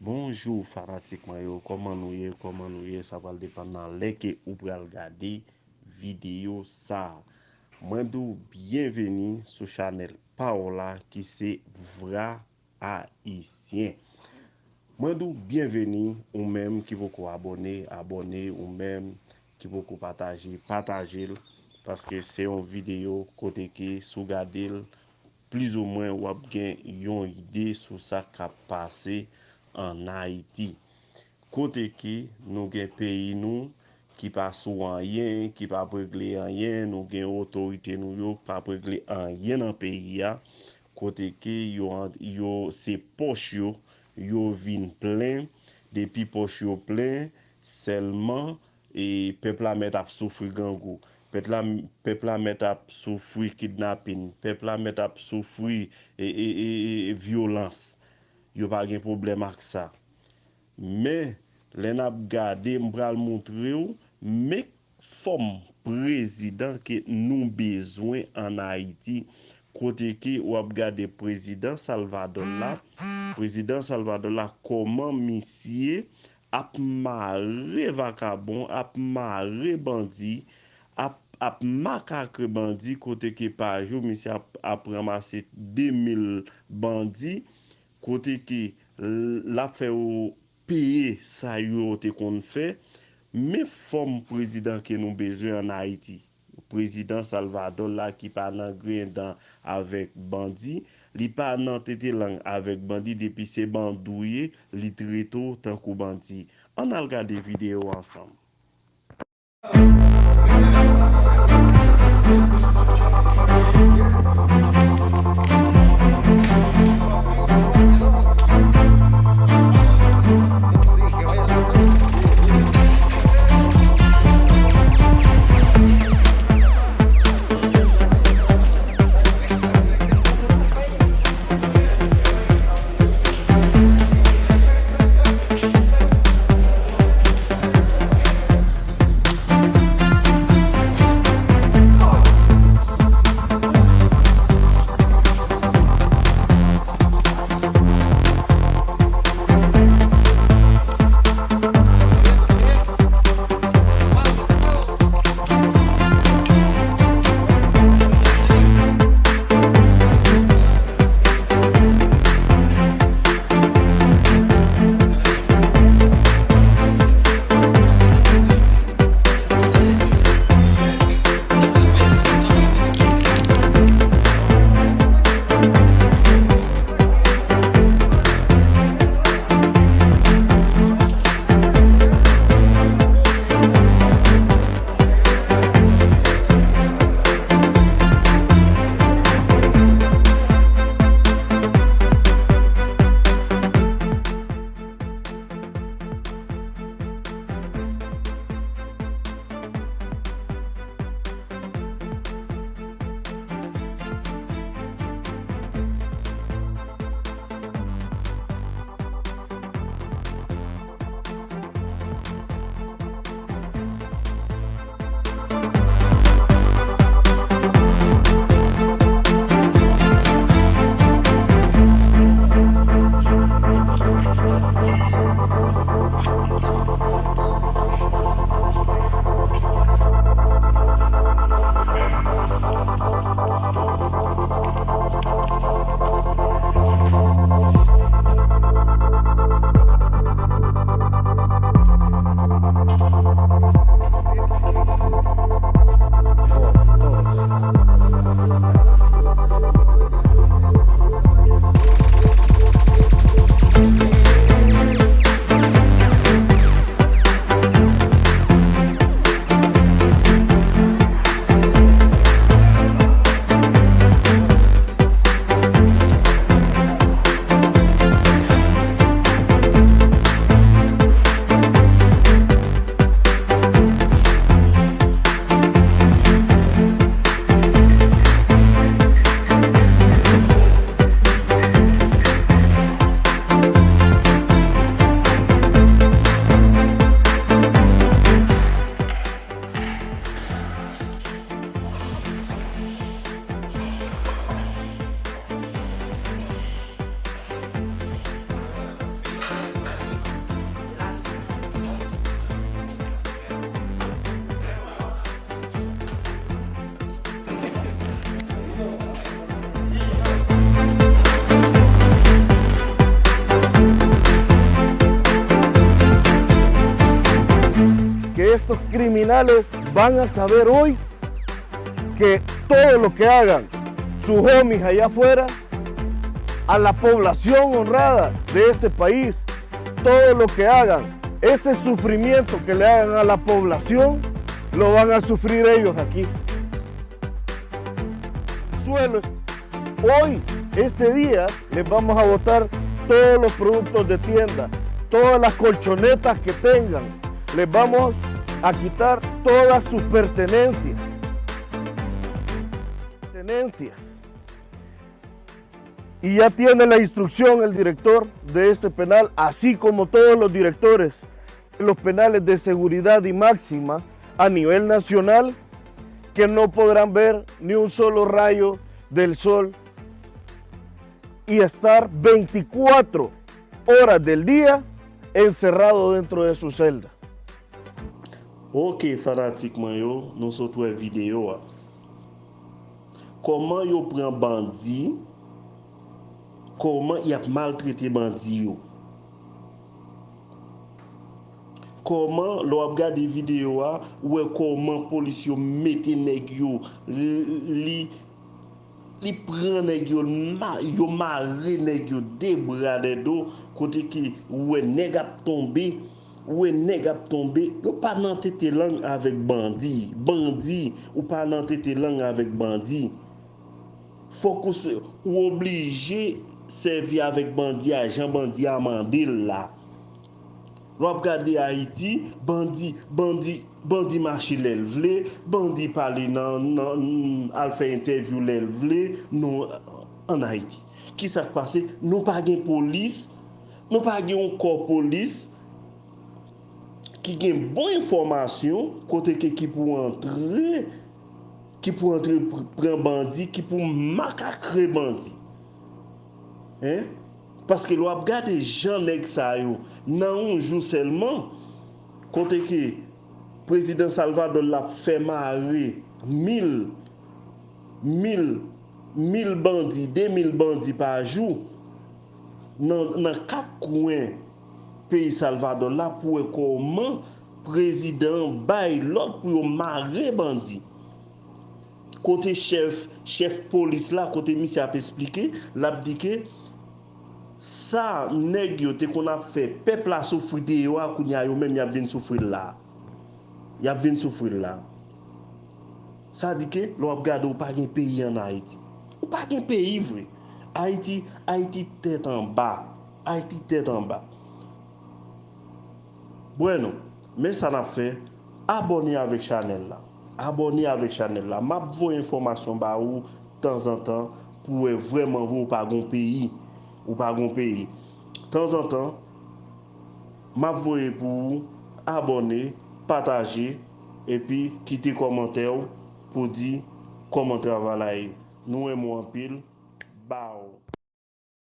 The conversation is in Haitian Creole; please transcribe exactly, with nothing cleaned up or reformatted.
Bonjou fanatik mwen yo, kòman nou ye, kòman nou ye, sa pral depann nan lè ke ou pral gade videyo sa. Mwen di w byenveni sou chanèl pa w la ki se Vwa Ayisyen. Mwen di w byenveni, ou menm ki poko abòne, abòne, ou menm ki poko pataje, pataje l, paske se yon videyo kote ke si w gade l, plizoumwen w ap gen yon ide sou sa k ap pase ann Ayiti. Kote ke nou gen peyi nou ki pa sou anyen, ki p ap regle anyen, nou gen otorite nou yo k p ap regle anyen nan peyi a, kote ke yo, yo se pòch yo, yo vin plen, depi pòch yo plen, sèlman e pèp la mèt ap soufri grangou. Pèp la, pèp la mèt ap soufri kidnapin. Pèp la mèt ap soufri e, e, e, e, e vyolans. Yo pa gen pwoblèm ak sa. Men, lè n ap gade, m pral montre w, men fòm prezidan ke nou bezwen ann Ayiti, kote ke w ap gade prezidan Salvador la, prezidan Salvador la, kòman misye ap mare vakabon, ap mare bandi, ap, ap makakre bandi, kote ke pa jou, misye ap, ap ranmase de mil bandi, kote ke l-, l ap fè yo peye sa yo te konn fè. Men fòm prezidan ke nou bezwen ann Ayiti. Prezidan Salvador la ki pa nan grenn dan avèk bandi, li pa nan tete lang avèk bandi, depi se bandi w ye, li trete w tankou bandi. Ann al gade videyo a ansanm. Estos criminales van a saber hoy que todo lo que hagan sus homies allá afuera, a la población honrada de este país, todo lo que hagan, ese sufrimiento que le hagan a la población, lo van a sufrir ellos aquí. Suelo. Hoy, este día, les vamos a botar todos los productos de tienda, todas las colchonetas que tengan, les vamos a quitar todas sus pertenencias. Pertenencias. Y ya tiene la instrucción el director de este penal, así como todos los directores de los penales de seguridad y máxima a nivel nacional, que no podrán ver ni un solo rayo del sol y estar veinticuatro horas del día encerrado dentro de su celda. Ok, fanatik mwen yo, nou sot wè videyo a. Kòman yo pran bandi? Kòman y ap maltrete bandi yo? Kòman, lè w ap gade videyo a, ou wè kòman polis yo mete nèg yo, li, li pran nèg yo, ma, yo mare nèg yo de bra de do, kote ke ou wè nèg ap tonbe, ou wè nèg ap tonbe, yo pa nan tete lang avèk bandi, bandi, ou pa nan tete lang avèk bandi. Fòk ou, ou oblije sèvi avèk bandi a jan bandi a mande l la. Lè w ap gade Ayiti, bandi, bandi, bandi mache lè l vle, bandi pale nan, nan, al fè entèvyou lè l vle, nou ann Ayiti. Kisa k pase? Nou pa gen polis, nou pa gen yon kò polis ki gen bon enfòmasyon kote ke ki pou antre, ki pou antre pran bandi, ki pou makakre bandi. Hein? Paske lè w ap gade jan nèg sa yo, nan yon jou sèlman, kote ke prezidan Salvador la ap fè mare mil, mil, mil bandi, de mil bandi pa jou, nan, nan kat kwen peyi Salvador la pou wè kòman prezidan an bay lòd pou yo mare bandi. Kote chèf, chèf polis la, kote misye ap esplike, l ap di ke sa nèg yo te konn ap fè pèp la soufri deyò a, kounye a yo menm y ap vin soufri l la. Y ap vin soufri l la. Sa di ke lè w ap gade, ou pa gen peyi ann Ayiti. Ou pa gen peyi vre. Ayiti, Ayiti tèt anba. Ayiti tèt anba. Bueno, men sa n ap fè, abòne avèk chanèl la. Abòne avèk chanèl la. M ap voye enfòmasyon ba ou tanzantan pou w wè vrèman vre ou pa gon peyi. Ou pa gon peyi. Tanzantan, m ap voye pou ou abòne, pataje, epi kite kòmantè w pou di kòman travay la ye. Nou renmen w anpil. Baw.